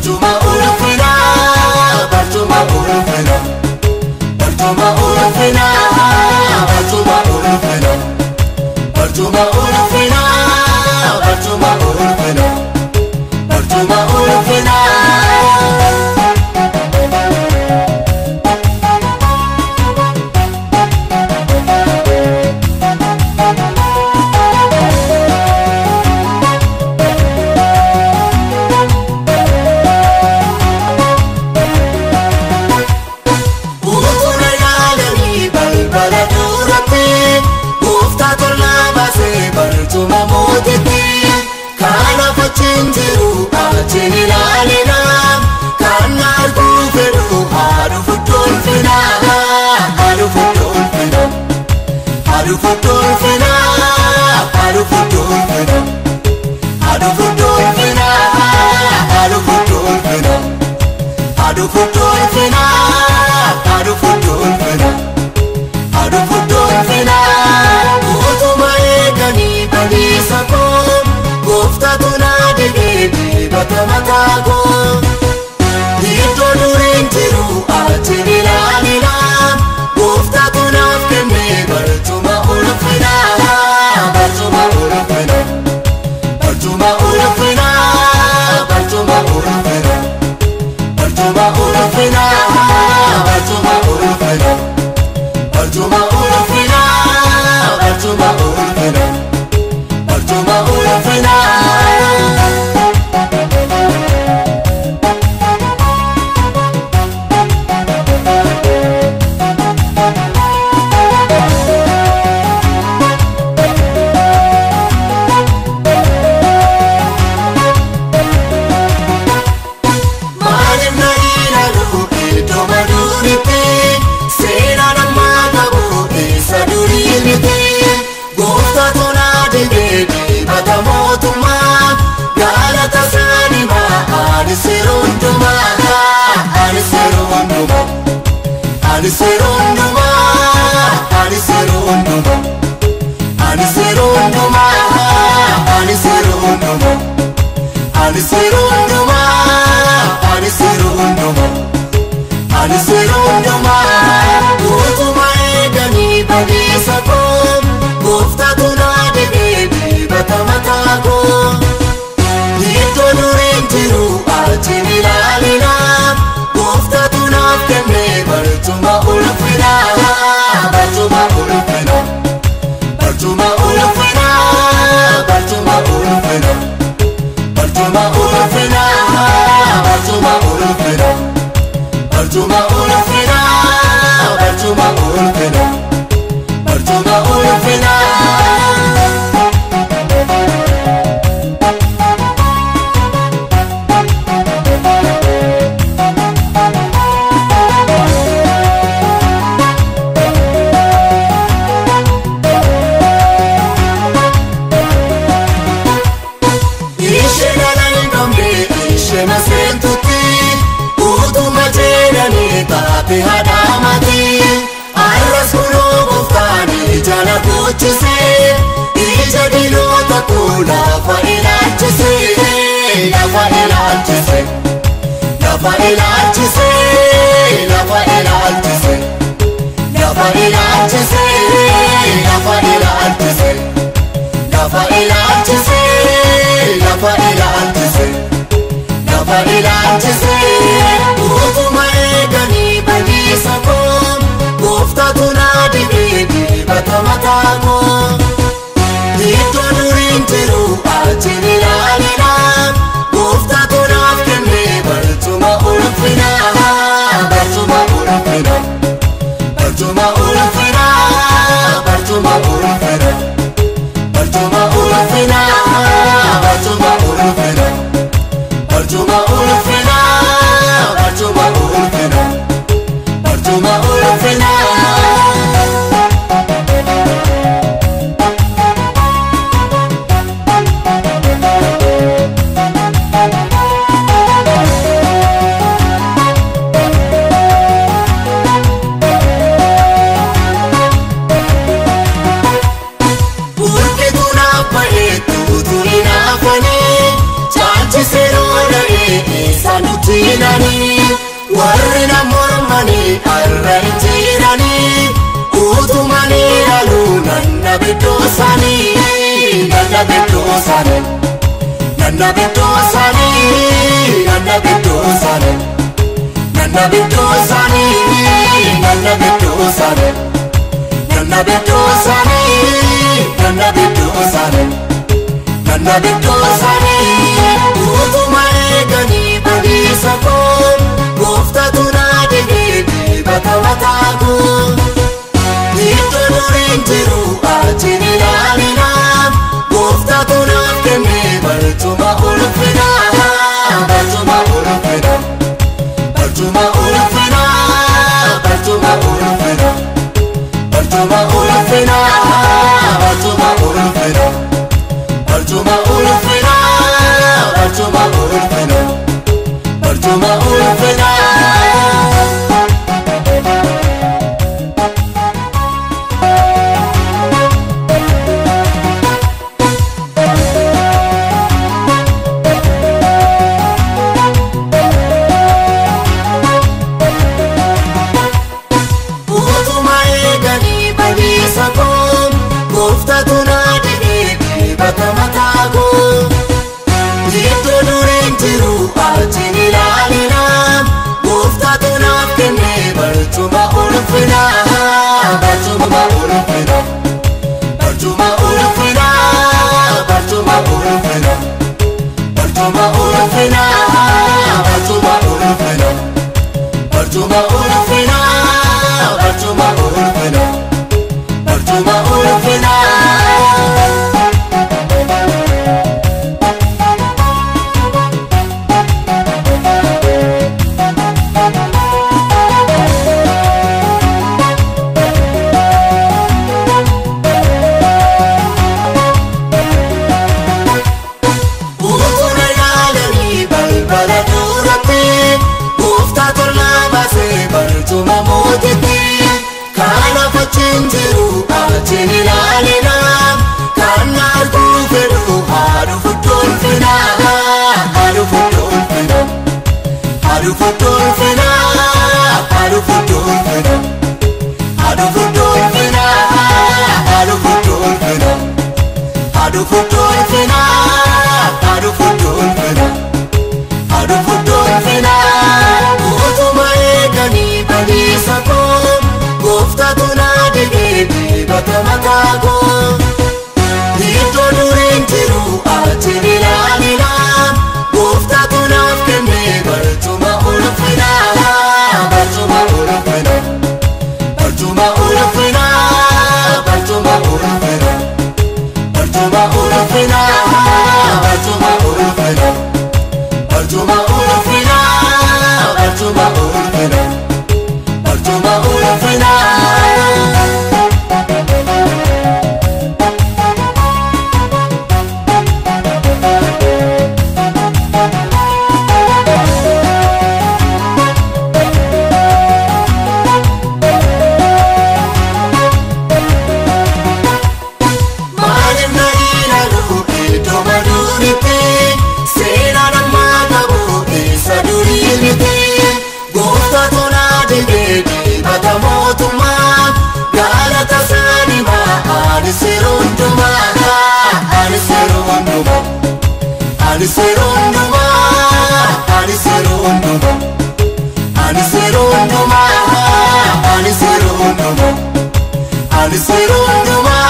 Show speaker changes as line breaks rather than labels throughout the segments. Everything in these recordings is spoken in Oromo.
Barcuma ulfinaa, barcuma ulfinaa, barcuma ulfinaa, barcuma ulfinaa, barcuma ulfinaa, barcuma ulfinaa, barcuma ulfinaa. isaanii warri na mormanii har'a hin jiranii utumanii ilaaluu nanna biddoo isaanii nanna biddoo isaanii nanna biddoo isaanii nanna biddoo isaanii nanna biddoo isaanii nanna biddoo isaanii nanna biddoo isaanii nanna biddoo isaanii nanna biddoo isaanii utuma eeganii badiisa koo gooftaatu na dibee dibata mataa koo iddoo duriin jiru achiin ilaalina gooftaatu naaf kenne barcuma ulfinaa barcuma ulfinaa barcuma ulfinaa barcuma ulfinaa barcuma ulfinaa barcuma ulfinaa barcuma ulfinaa barcuma ulfinaa barcuma ulfinaa. Utuma eeganii badiisa koo gooftaatu na dibee dibata mataa koo iddoo duriin jiru achiin ilaalina gooftaatu naaf kenne barcuma ulfinaa barcuma ulfinaa barcuma ulfinaa barcuma ulfinaa barcuma ulfinaa barcuma ulfinaa barcuma ulfinaa barcuma ulfinaa barcuma ulfinaa. Utuma ilaalanii balbala duratti gooftaatu na baasee barcuma mootitti kanaaf achiin jiru achiin ilaalina kan na arguu fedhu haa dhufu ulfinaa haa dhufu ulfinaa haa dhufu ulfinaa haa dhufu ulfinaa haa dhufu ulfinaa haa dhufu ulfinaa haa dhufu ulfinaa haa dhufu ulfinaa haa dhufu ulfinaa. Utuma eeganii badiisa koo gooftaatu na dibee dibata mataa koo iddoo duriin jiru achiin ilaalina gooftaatu naaf kenne barcuma ulfinaa barcuma ulfinaa barcuma ulfinaa barcuma ulfinaa barcuma ulfinaa barcuma ulfinaa barcuma ulfinaa barcuma ulfinaa barcuma ulfinaa. Maaliif na ilaalu iddoo maduuritti seenaan ammaa qabu isa durii miti gooftaatu na dibee dibata mootummaa galata isaanii maa ani yeroo hundumaa ani yeroo hundumaa ani yeroo hundumaa ani yeroo hundumaa ani yeroo hundumaa ani yeroo hundumaa ani yeroo hundumaa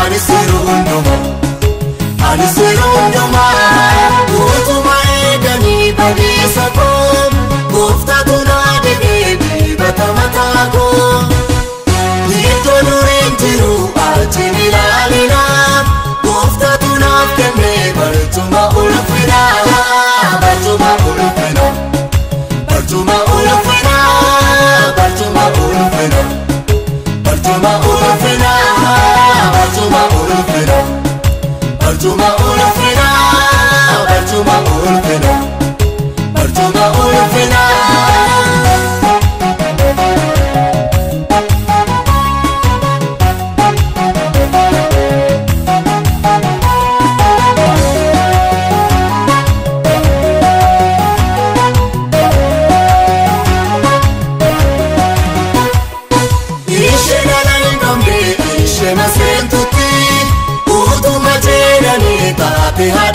ani yeroo hundumaa ani yeroo hundumaa. Utuma eeganii badiisa koo gooftaatu na dibee dibata mataa koo iddoo duriin jiru achiin ilaalina gooftaatu naaf kenne barcuma ulfinaa barcuma ulfinaa barcuma ulfinaa barcuma ulfinaa barcuma ulfinaa barcuma ulfinaa barcuma ulfinaa. Baatee haadha.